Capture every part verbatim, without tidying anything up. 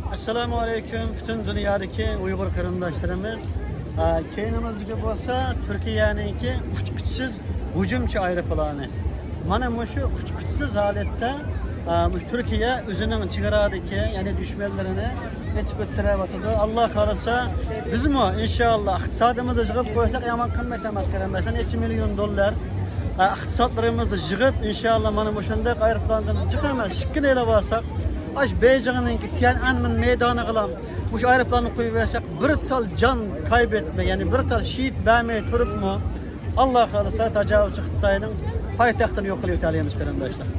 ئەسسالامۇ ئەلەيكۇم، پۈتۈن دۇنيادىكى ئۇيغۇر قېرىنداشلىرىمىز. ئا، كەينىمىزدىكى بولسا تۈركىيەنىڭكى ئۇچقۇچىسىز ھۇجۇمچى ئايروپىلانى. مانا مۇشۇ ئۇچقۇچىسىز ھالەتتە، ئا، مۇشۇ تۈركىيە ئۆزىنىڭ چېگرادىكى، يەنى دۈشمەنلىرىنى ئېتىپ ئۆلتۈرۈۋاتىدۇ. ئاللا خالىسا، بىزمۇ ئىنشاللا ئىقتىسادىمىزنى يىغىپ قويساق يامان قىممەت ئەمەس، قېرىنداشلار. نەچچە مىليون دوللار، ئا، ئىقتىسادلىرىمىزنى يىغىپ، ئىنشاللا مانا مۇشۇنداق ئايروپىلاندىن جىق ئەمەس، ئىككىنى ئېلىۋالساق، ئاش بېيجىڭنىڭكى تيەنئەنمېن مەيدانىغىلا مۇشۇ ئايروپىلاننى قويۇۋەرسەك، بىر تال جان قەيب ئەتمەي، يەنى بىر تال شېھىت بەرمەي تۇرۇپمۇ، ئاللا خالىسا، تاجاۋۇزچى خىتاينىڭ پايتەختىنى يوق قىلىۋېتەلەيمىز، قېرىنداشلار.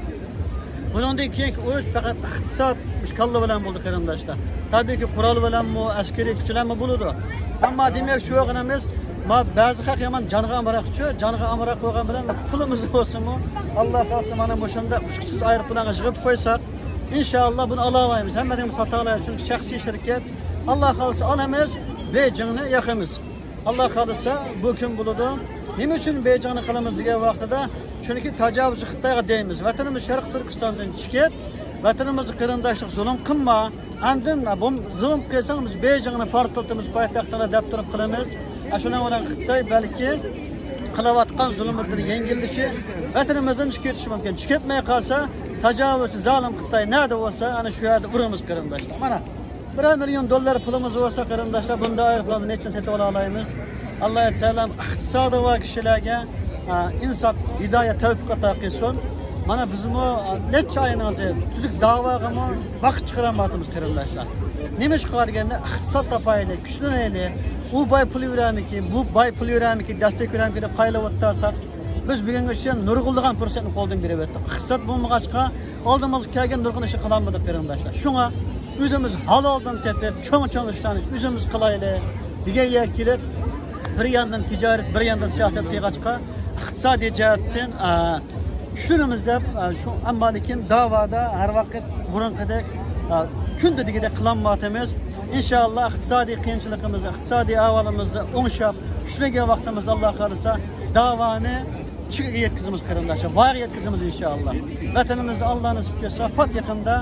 بۇنىڭدىن كېيىنكى ئۇرۇش پەقەت ئىقتىساد، مۇشۇ كاللا بىلەن بولىدۇ، قېرىنداشلار. تەبىئىيكى، قورال بىلەنمۇ، ئەسكىرىي كۈچ بىلەنمۇ بولىدۇ. ئەمما دېمەكچى بولغىنىمىز، ما بەزى خەق يامان جانغا ئامراقچۇ، جانغا ئامراق بولغان بىلەن پۇلىمىز بولسىمۇ، ئاللا خالىسا، مانا مۇشۇنداق ئۇچقۇچىسىز ئايروپىلانغا يىغىپ قويساق، ئىنشاللا بۇنى ئالالايمىز. ھەممىدىن ساتالايمىز، چۈنكى شەخسىي شىركەت. ئاللا خالىسا، ئالىمىز، بېيجىڭنى ياقىمىز. ئاللا خالىسا، بۇ كۈن بولىدۇ. نېمە ئۈچۈن بېيجىڭنى قىلىمىز دېگەن ۋاقتىدا، چۈنكى تاجاۋۇزچى خىتايغا دەيمىز، ۋەتىنىمىز شەرقىي تۈركىستاندىن چىقىپ، ۋەتىنىمىزگە قېرىنداشلىق زۇلۇم قىلما. ئاندىن بۇ زۇلۇم قىلساڭ، بىز بېيجىڭنى پارتلىتىمىز، پايتەختىڭنى دەپ تۇرۇپ قىلىمىز. شۇنىڭ بىلەن خىتاي بەلكى قىلىۋاتقان زۇلۇملىرىدىن يەڭگىللىشىپ، ۋەتىنىمىزدىن چىقىۋېتىشى مۇمكىن. چىقىۋەتمەي قالسا، تاجاۋۇزچى زالىم خىتاي نەدە بولسا، ئەنە شۇ يەردە ئۇرىمىز، قېرىنداشلار. مانا، بىرەر مىليون دوللار پۇلىمىز بولسا، قېرىنداشلار، بۇنداق ئايروپىلاننى نەچچىنى سېتىپ ئالالايمىز. ئاللا تائالا ئىقتىسادى بار كىشىلەرگە، ئا، ئىنساپ، ھىدايەت، تەۋپىق ئاتا قىلسۇن. مانا بىزمۇ، ئا، نەچچە ئاينىڭ تۈزۈك داۋاغىمۇ ۋاقىت چىقىرالمايۋاتىمىز، قېرىنداشلار. نېمىشقا دېگەندە، ئىقتىساد تاپايلى، كۈچلىنەيلى. ئۇ باي پۇل بېرەرمىكىن، بۇ باي پۇل بېرەرمىكىن، دەستەك بېرەرمىكىن دەپ قايىلىۋاتساق، بىز بۈگۈنگىچە نۇرغۇنلىغان پۇرسەتنى قولدىن بېرىۋەتتۇق. ئىقتىساد بولمىغاچقا، ئالدىمىزغا كەلگەن نۇرغۇن ئىشنى قىلالمىدۇق، قېرىنداشلار. شۇڭا ئۆزىمىز ھالالدىن تېپىپ، چوڭ-چوڭ ئىشلارنى ئۆزىمىز قىلايلى دېگەن يەرگە كېلىپ، بىر ياندىن تىجارەت، بىر ياندىن سىياسەت قىلغاچقا، ئىقتىسادىي جەھەتتىن، ئا، چۈشىنىمىز دەپ، ئا، شۇ، ئەمما لېكىن داۋادا ھەر ۋاقىت بۇرۇنقىدەك، ئا، كۈندە دېگۈدەك قىلالمايۋاتىمىز. ئىنشاللا ئىقتىسادىي قىيىنچىلىقىمىزنى، ئىقتىسادىي ئەھۋالىمىزنى ئوڭشاپ، چۈشلىگەن ۋاقتىمىزدا، ئاللا خالىسا، داۋانى چېكىگە يەتكۈزىمىز، قېرىنداشلار. ۋايىغا يەتكۈزىمىز، ئىنشاللا. ۋەتىنىمىزدە، ئاللا نېسىپ قىلسا، پات يېقىندا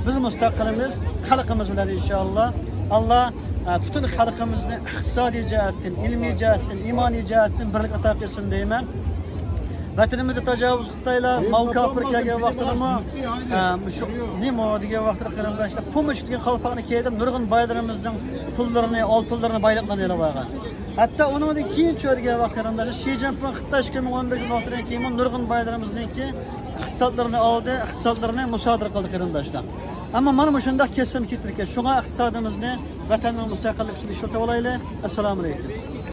بىز مۇستەقىلىمىز، خەلقىمىز بىلەن، ئىنشاللا. ئاللا، ئە، پۈتۈن خەلقىمىزنى ئىقتىسادىي جەھەتتىن، ئىلمىي جەھەتتىن، ئىمانىي جەھەتتىن بىرلىك ئاتا قىلسۇن دەيمەن. ۋەتىنىمىزدە تاجاۋۇز خىتايلار ماۋۇ كاپىر كەلگەن ۋاقتىدىمۇ، ئە، مۇشۇ نېمە دېگەن ۋاقتىدا، قېرىنداشلار، پومېشك دېگەن قالپاقنى كىيدۈرۈپ، نۇرغۇن بايلىرىمىزنىڭ پۇللىرىنى، ئالتۇنلىرىنى، بايلىقلىرىنى ئېلىپ ئالغان. ھەتتا ئۇنىڭدىن كېيىنچە دېگەن ۋاقىت، قېرىنداشلار، شى جىنپىڭ خىتاي ئىككى مىڭ ئون بەشىنچى يىلدىن كېيىن نۇرغۇن بايلىرىمىزنىڭكى ئىقتىسادلىرىنى ئالدى، ئىقتىسادلىرىنى مۇسادىرە قىلدى، قېرىنداشلار. ئەمما مانا مۇشۇنداق كېسىم كېتىدىكەن. شۇڭا ئىقتىسادىمىزنى ۋەتەننىڭ مۇستەقىللىكى ئۈچۈن ئىشلىتىۋالايلى. ئەسسالامۇ ئەلەيكۇم.